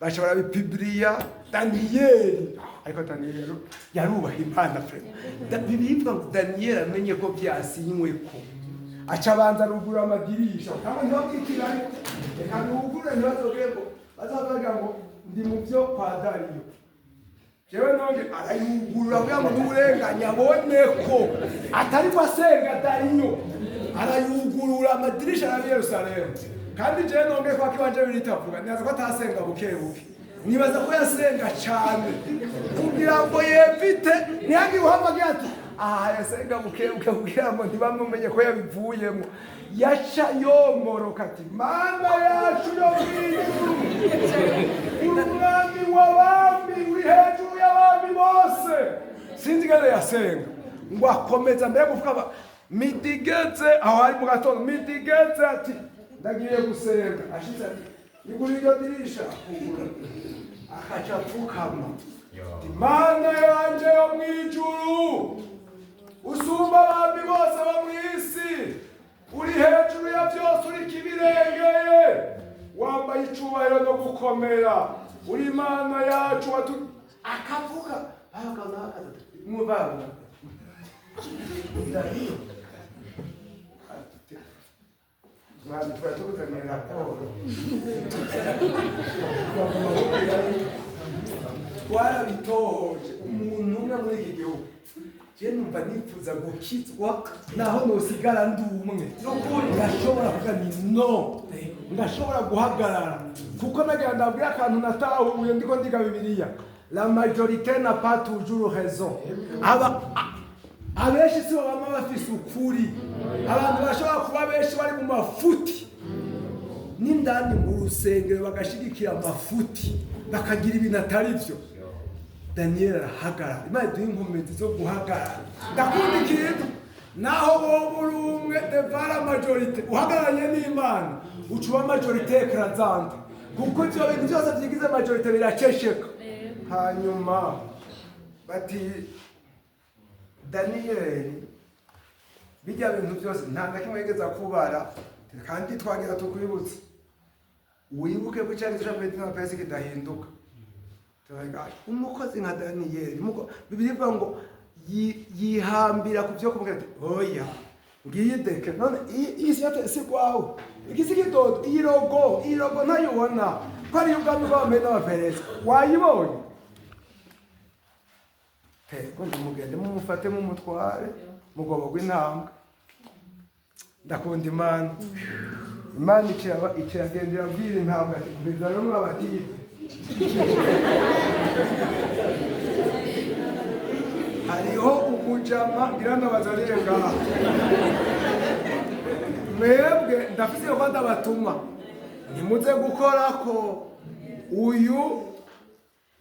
Baca barabipibriya Daniyeli. Ariko Daniyeli yarubaha Imana vraiment. Bibiliya ivuga ngo Daniyeli amenye ko byasinywe, ko aca abanza arugurura amadirisha kandi ntibabwikirane, reka nugure, ntibazogire ngo bazavuga ngo ndi mu byo kwa Dariyo. Jewe nonge arayugurura kugira ngo n'uburenganya abone ko atari ko asenga Dariyo. Arayugurura amadirisha ya Yerusalemu. Kandi jewe nonge kwa kiwanje biritavuga, nibaza ko atasenga buke buke, nibaza ko yasenga cyane kugira ngo yevite ntihagire uhamagaye ati aha yasenga buke buke kugira ngo ntibamumenye ko yabivuyemo. Yaca yomoroka ati Mana yacu yo mw'ijuru, uri umwami w'abami, uri hejuru y'abami bose. Sinzi ingene yasenga ngo akomeza mbere gupfukama. Midigeze aho hari mu gatondo, midigeze ati ndagiye gusenga. Ashitse ati igura iryo dirisha, akugura, akaca apfukama ati Mana yanje yo mw'ijuru, usumba abami bose bo mw'isi, uri hejuru ya byose, uri kibirengeye, wambaye icubahiro no gukomera, uri Imana yacu watu. Akavuga abagabo n'abakazi mwumva Dariyo mwami twari tuguzaniye raporo, twarabitohoje umuntu umwe muri iki gihugu. Je numva nifuza gukizwa naho nosigara ndi umwe. Ndashobora kuvuga ni no ndashobora guhagarara kuko nagira ndabwira akantu natahuye ndiko ndiga Bibiliya: la majorité n'a pas toujours raison. Aba abenshi si bo bama bafise ukuri. Abantu bashobora kuba benshi bari mu mafuti n'indani mu rusengero, bagashigikira amafuti, bakagira ibintu atari byo. Daniel arahagarara. Imana iduhe inkomezi zo guhagarara. Ndakunda ikintu, naho wowe uri umwe devant la majorité, uhagararanye n'Imana uca uba majorité écrasante, kuko ivyo bintu byose vyigize majorité biraceceka. Hanyuma bati Daniyeli bijya bintu byose nta na kimwe yigeze kubara, kandi twagira tukwibutse, wibuke ko icyagizo cya Petero na Pesi kidahinduka. Turavuga, umukozi nka Daniyeli, Bibiliya ivuga ngo yihambira ku byo kumubwira ati oya, ngiyi décret none iyi si si kwawe iki si kidodo, iyi logo, iyi logo ntayibona ko ari ubwami bw'Abamedi n'Abaperesi? Wayibonye? Tego, ndimugende mumufate mumutware mugobo gw'intambwe. Ndakunda Imana. Imana ikiragenda irabwira intambwe ati mbiza rero mwabatipe. Hariho umujama ngira ndabazanire ngaha mwebwe, ndafise ko ndabatuma ntimuze gukorako. Uyu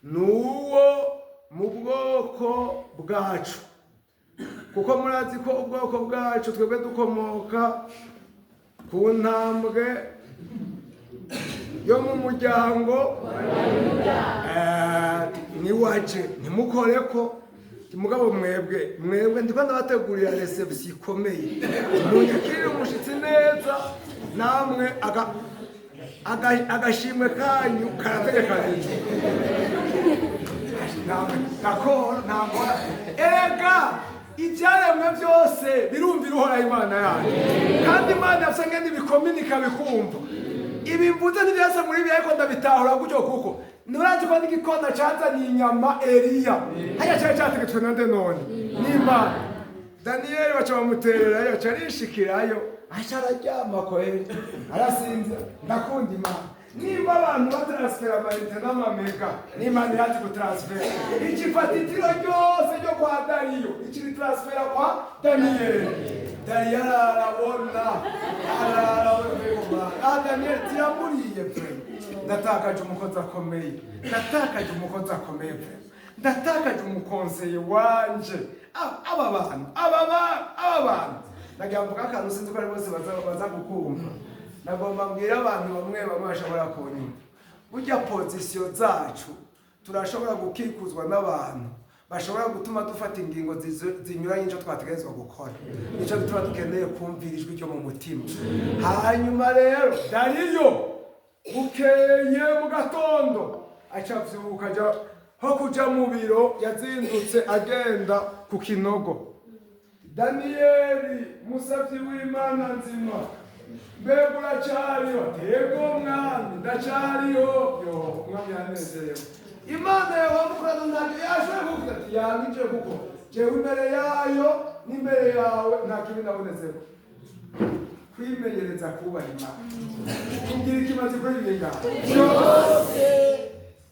ni uwo mu bwoko bwacu, kuko murazi ko ubwoko bwacu twebwe dukomoka ku ntambwe yo mu muryango. Niwaje ntimukore ko mugabo mwebwe, mwebwe ndiko ndabategurira réception ikomeye, munyakirire umushitsi neza, namwe agashimwe kanyu karategekanijwe. D'accord, ntangora. Erega ibyaremwe byose birumvira Uhoraho Imana yacu, kandi Imana yafise ngene ibikominika bikumva. Ibi mvuze ntibyase muri ibi, ariko ndabitahura gutyo, kuko nurazi ko n'igikona cazaniye inyama Eliya hariya cari categetswe na nde none? N'Imana. Daniyeli baca bamutererayo, aca arishikirayo, aca araryama kweri, arasinzira. Ndakunda Imana. Nimba abantu batransfera ama unité n'ama méga, n'Imana irazi gutransfera. Ikifata itiro ryose ryo kwa Dariyo, ikiritransfera kwa Daniyeli. Dariyo ararabona, ararabona. Ah, Daniyeli tiramuriye pe. Ndatakaje umukozi akomeye, ndatakaje umukozi akomeye pe, ndatakaje umu conseiller wanje. Aba bantu, aba bantu, aba bantu. Nagira mvuga akantu, sinzi ko ari bose baza kukumva. Nagomba mbwira abantu bamwe bamwe bashobora kunyumva. Burya position zacu, turashobora gukikuzwa n'abantu bashobora gutuma dufata ingingo zinyuranye n'icyo twategerezwa gukora. Nicyo gituma dukeneye kumvira ijwi ryo mu mutima. Hanyuma rero Dariyo bukeye mu gatondo aca avyuka, aja ho kuja mu biro, yazindutse agenda ku kinogo. "Daniyeli, musavyi w'Imana nzima, mbega uracariho?" "Yego mwami, ndacariho." Yo, umwami yanezerewe. "Imana yawe mukorana ntacyo yashoboye kuvuga?" Ati: "Yangije, kuko jewe imbere yayo n'imbere yawe nta kibi nabonetseko." Kwimenyereza kubaha Imana, kugira ikimaze kuri bingana byose,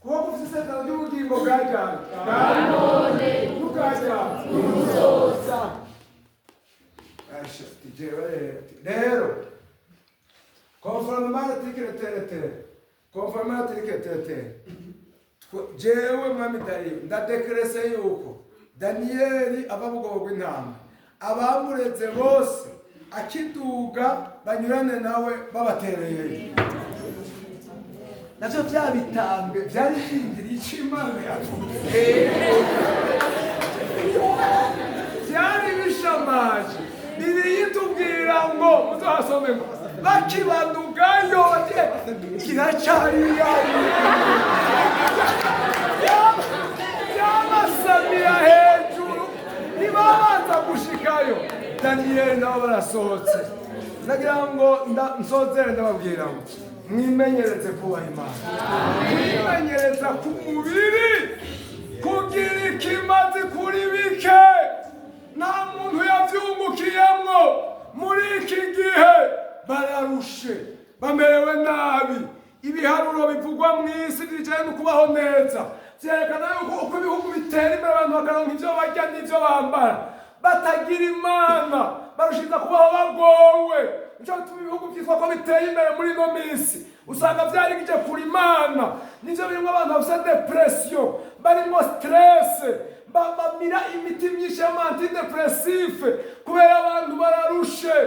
kuba gufite isezerano ry'ubugingo bwajyanye bwa none n'ubwajyanye n'ubuzoza. Asha, jewe rero, conformément à l'article tel tel, conformément à l'article tel tel, jewe mwami Dariyo ndadekerese yuko Daniyeli ava mu bwoko bw'intama, abamureze bose akiduga banyurane nawe babatereye. Navyo vya bitambwe vyari vyindiriye ico Imana yavuze, byari bishamaje. Bibiliya itubwira ngo muzohasome ngo bakibanugayo bati kiracari byabasamira hejuru, ntibabanza gushikayo, Daniyeli nabo barasohotse. Ndagira ngo nsozere ndababwira ngo mwimenyereze kubaha Imana. Kwimenyereza ku mubiri, kugira ikimazi kuri bike, nta muntu yabyungukiyemwo. Muri iki gihe bararushe, bamerewe nabi. Ibiharuro bivugwa mu isi bijyanye no kubaho neza byerekana yuko uko ibihugu bitera imbere, abantu bakaronka ibyo barya n'ibyo bambara, batagira Imana barushiza kubaho bagowe. Nico gituma ibihugu byitwa ko biteye imbere muri ino minsi usanga byarigije kure Imana. Nivyo birimo abantu bafite dépression, barimo stress, bamira imiti myinshi y'ama antidépressifs kubera abantu bararushe.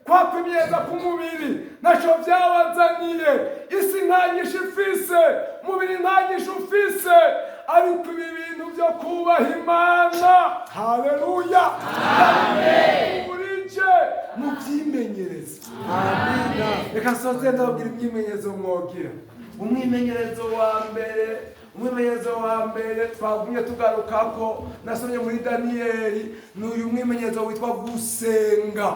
Kwa kwimyeza k'umubiri ntacyo byabazaniye. Isi nta nyishu ifise, umubiri nta nyishu ufise, ariko ibi bintu byo kubaha Imana, haleluya, burije mubyimenyereze. Reka nsoze ndababwira imyimenyerezo mwogira. Umwimenyerezo wa mbere, umwimenyerezo wa mbere twagumye tugarukako, nasomye muri Daniyeli, ni uyu mwimenyerezo witwa gusenga.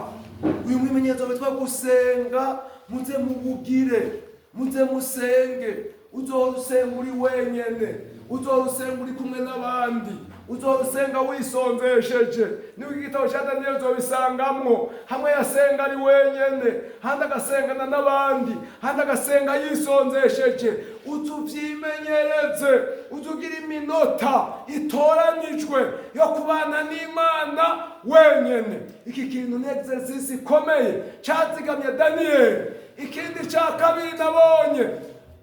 Uyu mwimenyerezo witwa gusenga, muze muwugire, muze musenge. Uzohora usenga uri wenyene, uzohora usenga uri kumwe n'abandi, uzohora usenga wisonzesheje. Niba igitabo cya Daniyeli uzobisangamwo, hamwe yasenga ari wenyene, handi agasengana n'abandi, handi agasenga yisonzesheje. Uze uvyimenyereze, uze ugira iminota itoranijwe yo kubana n'Imana wenyene. Iki kintu ni exercice ikomeye cyazigamye Daniyeli. Ikindi cya kabiri nabonye,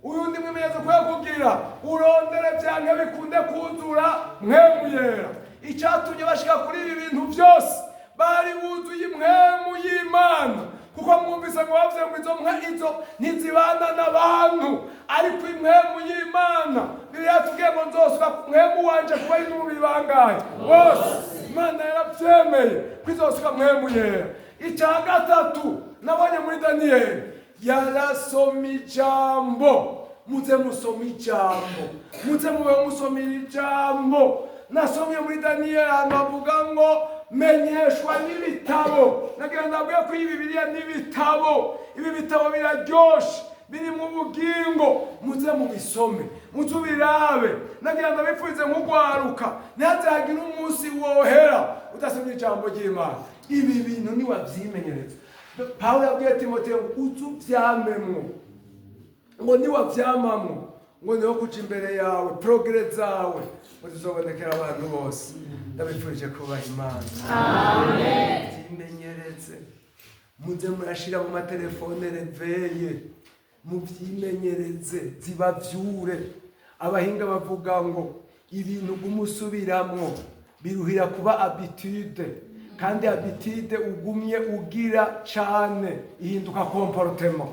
uyundi mwimenyerezo ukwiye kugira, urondere byanke bikunde kuzura Mpwemu Yera. Icyatumye bashika kuri ibi bintu byose, bari buzuye impwemu y'Imana, kuko mwumvise ngo bavuze ngo izo mwe izo ntizibana n'abantu, ariko impwemu y'Imana, Bibiliya yatubwiye ngo nzosuka mpwemu wanje kuba ari n'umubiri bangahe bose. Imana yarabyemeye ko izosuka Mpwemu Yera. Icya gatatu nabonye muri Daniyeli, yarasoma ijambo. Muze musoma ijambo, muze mube musomera ijambo. Nasomye muri Daniyeli ahantu havuga ngo menyeshwa n'ibitabo. Nagira ndabwiye ko iyi Bibiliya n'ibitabo, ibi bitabo biraryoshe, biri mu bugingo. Muze mubisome, muze ubirabe. Nagira ndabipfurize nk'ugwaruka, ntihazagire umunsi wohera udasomye ijambo ry'Imana. Ibi bintu niwabyimenyereza, Pawulo yabwiye Timoteyo ngo uze uvyamemwo. Ngo niwavyamamwo, ngo niho kuja imbere yawe, progrès zawe ngo zizobonekera abantu bose. Ndabifurije kubaha Imana. Vyimenyereze, muze murashira mu matelefone réveil, muvyimenyereze, zibavyure. Abahinga bavuga ngo ibintu gumusubiramwo biruhira kuba habitude, kandi habitude ugumye ugira cane ihinduka comportement.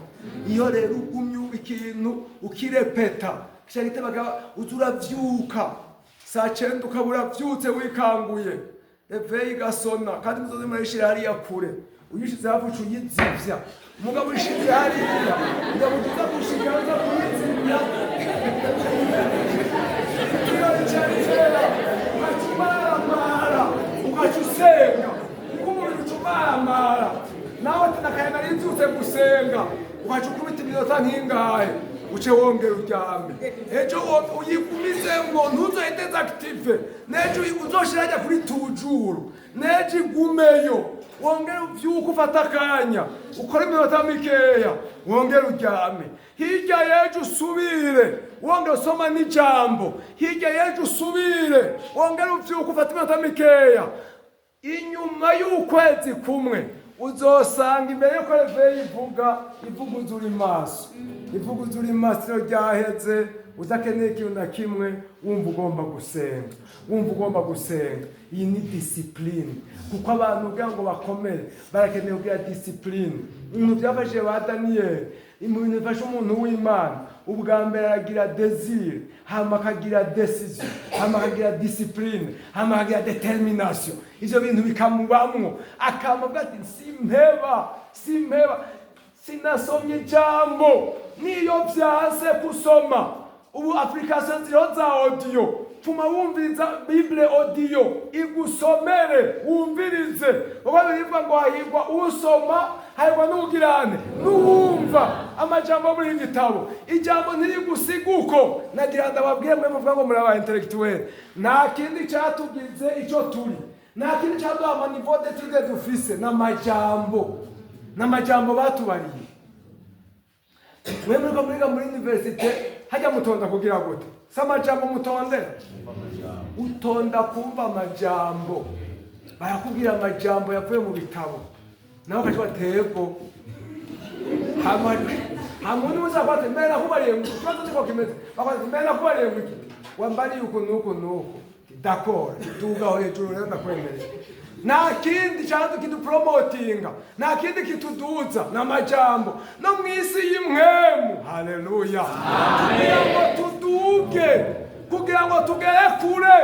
Iyo rero ugumye ikintu ukirepeta, kica gituma uza uravyuka saa 9, ukaba uravyutse wikanguye, réveil igasona. Kandi muzoze murayishira hariya kure. Uyishize hafi uca uyizivya, mugabo uyishize hariya ndabugiza gushika uza kuyizimya. Ikirori cari kera, ugaca umaramara, ugaca usenga, kuko umubiri uca umaramara. Nawe ati nakaye nari nvyutse gusenga, ugaca ukubita iminota nk'ingahe, uce wongera uryame. Ejo uyigumizemwo, ntuzoyi désactive. N'ejo uzoshira hajya kuri toujours, n'ejo igumeyo. Wongere uvyuke, ufate akanya, ukore iminota mikeya, wongere uryame. Hirya y'ejo usubire, wongere usoma n'ijambo. Hirya y'ejo usubire, wongere uvyuke, ufate iminota mikeya. Inyuma y'ukwezi kumwe uzosanga imbere yuko réveil ivuga, ivuga uza uri maso, ivuga uza uri maso. Iyo ryaheze, udakeneye ikintu na kimwe, wumva ugomba gusenga, wumva ugomba gusenga. Iyi ni discipline, kuko abantu kugira ngo bakomere barakeneye kugira discipline. Ibintu byafashije ba Daniyeli, mu bintu bifasha umuntu w'Imana, ubwa mbere aragira désir, hama akagira décision, hama akagira discipline, hama akagira détermination. Ivyo bintu bikamubamwo, akamuvuga ati: "Simpeba, simpeba, sinasomye ijambo niyo vyanse gusoma." Ubu application ziriho za audio, pfuma wumviriza Bible audio, igusomere, wumvirize, kuko birivuga ngo hahirwa usoma, hahirwa n'ugirane n'uwumva amajambo muri iki gitabo. Ijambo ntirigusiga uko. Nagira ndababwire, mwe muvuga ngo muri aba intellectuel, nta kindi cyatugize icyo turi, nta kindi cyaduha ama niveau d'étude dufise, n'amajambo, n'amajambo batubariye. Mwe muriko muriga muri université, hajya mutonda kugira gute? Si amajambo mutondera? Utonda kumva amajambo, barakubwira amajambo yavuye mu bitabo, nawe ukaca tego hama hama undi muzi akwate mbere nakubariye ngo ikibazo siko kimeze, bakwate mbere nakubariye ngo iki wambariye uku nuku nuku. D'accord, tugaho hejuru rero ndakwemereye. Nta kindi cyangwa kidupromotinga, nta kindi kituduza, ni amajambo no mu isi y'imwemu. Haleluya! Kugira ngo tuduge, kugira ngo tugere kure,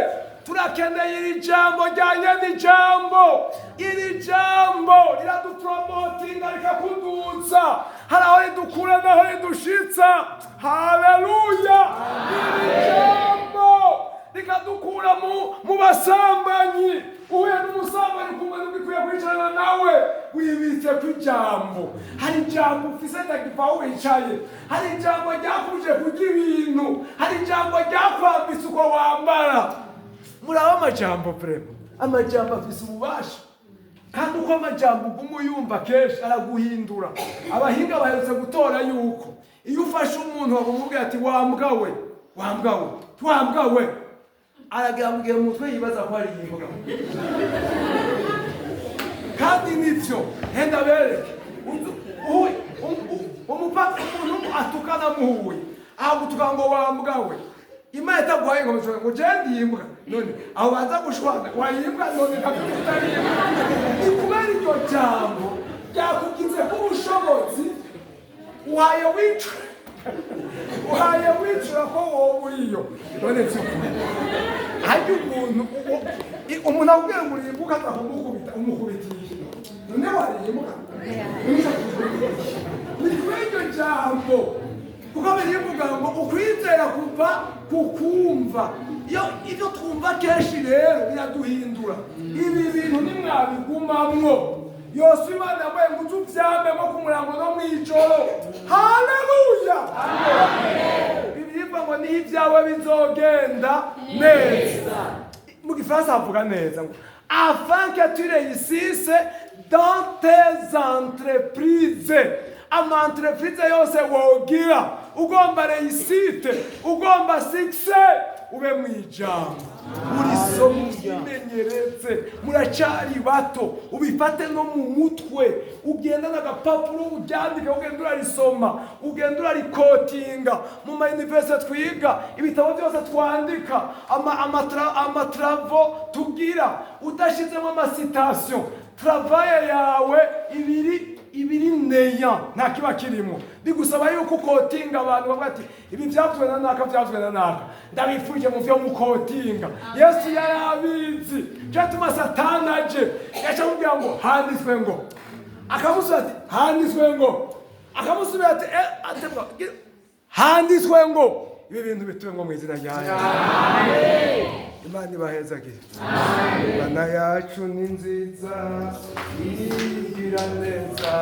turakeneye iri jambo ryanye n'ijambo. Iri jambo riradupromotinga, rikakuduza. Hari aho ridukura n'aho ridushitsa. Haleluya! Iri jambo rikadukura mu basambanyi. Uhuye n'umusambanyi ukumva ntugikwiye kwicarana nawe, wibitse ku ijambo. Hari ijambo ufise ndagiva aho wicaye, hari ijambo ryakuje kurya ibintu, hari ijambo ryakwambitse uko wambara. Muraba amajambo, vraiment amajambo afise ububasha, kandi uko amajambo uguma uyumva kenshi araguhindura. Abahinga baherutse gutora yuko iyo ufashe umuntu bakamubwira ati: "Wambwa we, wambwa we, wambwa we," aragira mu gihe mu mutwe yibaza ko ari imbwa. Kandi nivyo, henda bereke. Umuntu atukana muhuye, agutuka ngo wambwa we, Imana itaguhaye ngo ngo je ndi imbwa. None aho baza gushwana, wayimbwa none ntabwo utari imbwa? Ni kubera iryo jambo ryakugize ko ubushobozi, uhaye wicura, uhaye wicura ko wowe uriyo. None vy'ukuri harya umuntu umuntu akubwira ngo urimbuka, aza kumukubita, umukubitiye. None warimbwa? Ni kubera iryo jambo, kuko birivuga ngo ukwizera kuva ku kumva. Iyo ibyo twumva kenshi rero biraduhindura. Ibi bintu nimwabigumamwo, yose Imana yambaye ngo uze uvyamemo ku murango no mw'ijoro. Haleluya! Bibiliya ngo niho ibyawe bizogenda neza. Mu Gifaransa havuga neza ngo afin que tu réussisses dans tes entreprises. Ama entreprise yose wogira, ugomba réussite, ugomba succès, ube mu ijambo, urisoma, ubyimenyereze. Muracari bato, ubifate no mu mutwe, ugenda n'agapapuro uryandike, ugenda urarisoma, ugenda urarikotinga. Mu ma université twiga, ibitabo byose twandika, ama travaux tugira, udashizemo ama citation, travail yawe ibiri ibiri neya, nta kiba kirimo. Bigusaba yuko ukotinga abantu bavuga ati: "Ibi byavuzwe na naka, byavuzwe na naka." Ndabifurije mu byo mukotinga. Yesu yarabizi, cyatuma Satani aje, yaca amubwira ngo: "Handitswe ngo." Akamusubira ati: "Handitswe ngo." Akamusubira ati: "Eh, handitswe ngo." Ibi bintu bituwe ngo mu izina rya Yesu. Imana ibahezagire. Imana yacu ni nziza, igira neza,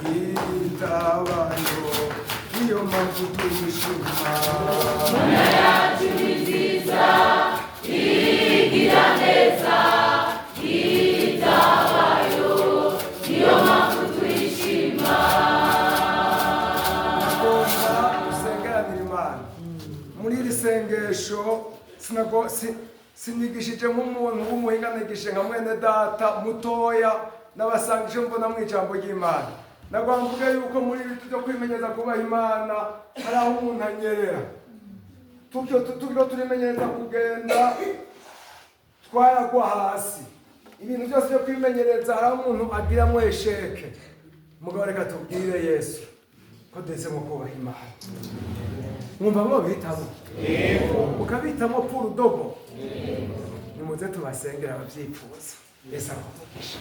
yitabayo, niyo mpamvu tuyishima. Yacu ni nziza, igira neza, yitabayo, niyo mpamvu tuyishima. Agomba gusengeranira Imana muri iri sengesho. Sinigishije nk'umuntu w'umuhinga, nigishije nka mwene data mutoya n'abasangije mbona mu ijambo ry'Imana. Nagomba mvuge yuko muri ibi byo kwimenyereza kubaha Imana hari aho umuntu anyerera. Turyo turimenyereza kugenda, twaragwa hasi. Ibintu byose byo kwimenyereza hari aho umuntu agiramo échec. Mugabo reka tubwire Yesu ko duhisemo kubaha Imana. Mwumva mwobihitamo, mukabitamo purudobo. Nimuze tubasengera ababyifuza. Yesu abamugisha.